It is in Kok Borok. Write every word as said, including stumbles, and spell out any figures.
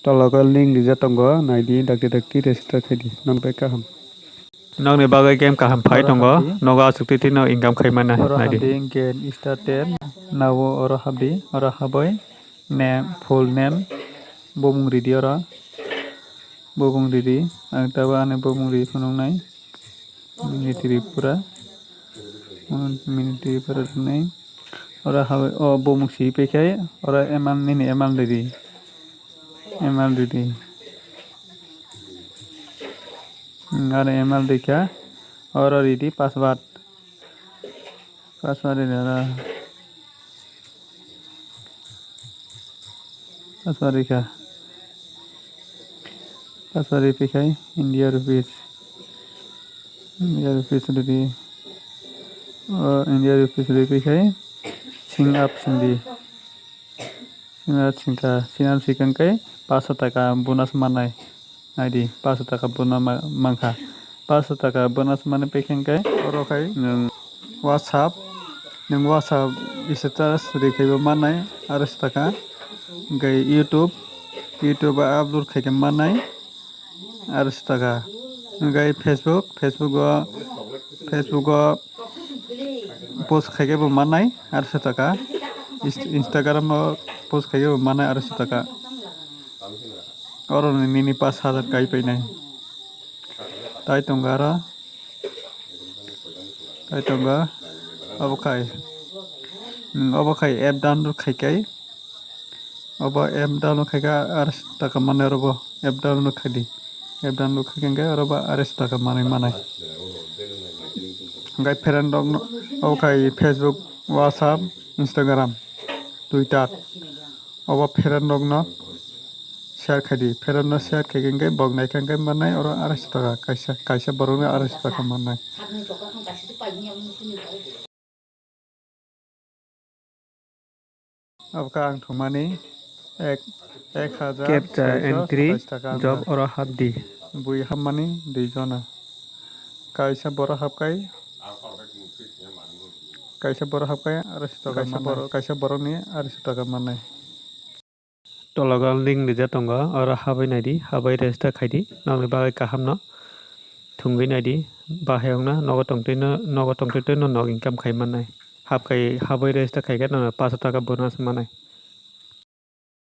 Tologo link rijak tongo, naidi dakti dakti register khaidi, nokni bagwi kaham. Nokni bagwi game kaham phai tongo, nogo aswk twi twi no income khai mano, oro naidi. Hapdi hwnkhe star ten, nabo oro hapdi, oro habwi name, full name, bumung ridi oro, bumung ridi, ang tabuk ani bumung ridi phunuknai. Mini Tripura, Mini Tripura rwnai. Oro hai o bumung si paikhai, oro emal nini emal ridi, emal ridi. Hmm, oro emal rikha, oro ridi password, password ridi oro. Password rikha. Password ripikhai India rupees. India rupees ridi. O India rupees ripikhai. Sign up sindi. Sign up singkha. Sign up sikang kai paanch sho taka bonus manai. Naidi, paanch sho taka bonus ma-, mankha. Paanch sho taka bonus mani paikhai hwnkhe oro khai nwng WhatsApp, nwng WhatsApp status rikaibo mannai arsho taka. Hwnkhe YouTube, YouTube o upload khaikhe mannai arsho taka. Hwnkhe Facebook, Facebook o, Facebook o post khaikhe bo mannai arsho taka. Inst-, Instagram o post khaikhe bo mannai arsho taka. Oro ni nini paanch hajar kai painai. Tai tongo aro. Tai tongo. Obo khai. Hmm, obo khai app download khai kai. Obo app download khai ka arsho taka manai oro bo. App download khai di. App download khai khe oro bo arsho taka manai manai. Hwnkhe friend rok no, obo khai Facebook, WhatsApp, Instagram, Twitter. Obo friend rokno share khai di. Friend no share khai khe hwnkhe bok naikha hwnkhe mannai oro arsho taka kaisa, kaisa borokno arsho taka mannai. Abo khe ang thumani ek, ek hajar captcha entry saisho satais taka job wngkha. Oro hap di. Bui hammani dui jona. Kaisa borok hapkai, kaisa borok hapkai arsho taka mannai. Kaisa borok, kaisa borokni arsho taka mannai. Tologo link rijak tongo, oro habwi naidi, habwi register khaidi, nokni bagwi kahamno thwngwi naidi, bahai wngna nogo tongtwino, nogo tongtwino nok income khai mannai. Hapkai habwi register khaikhe nono paanch sho taka bonus mannai.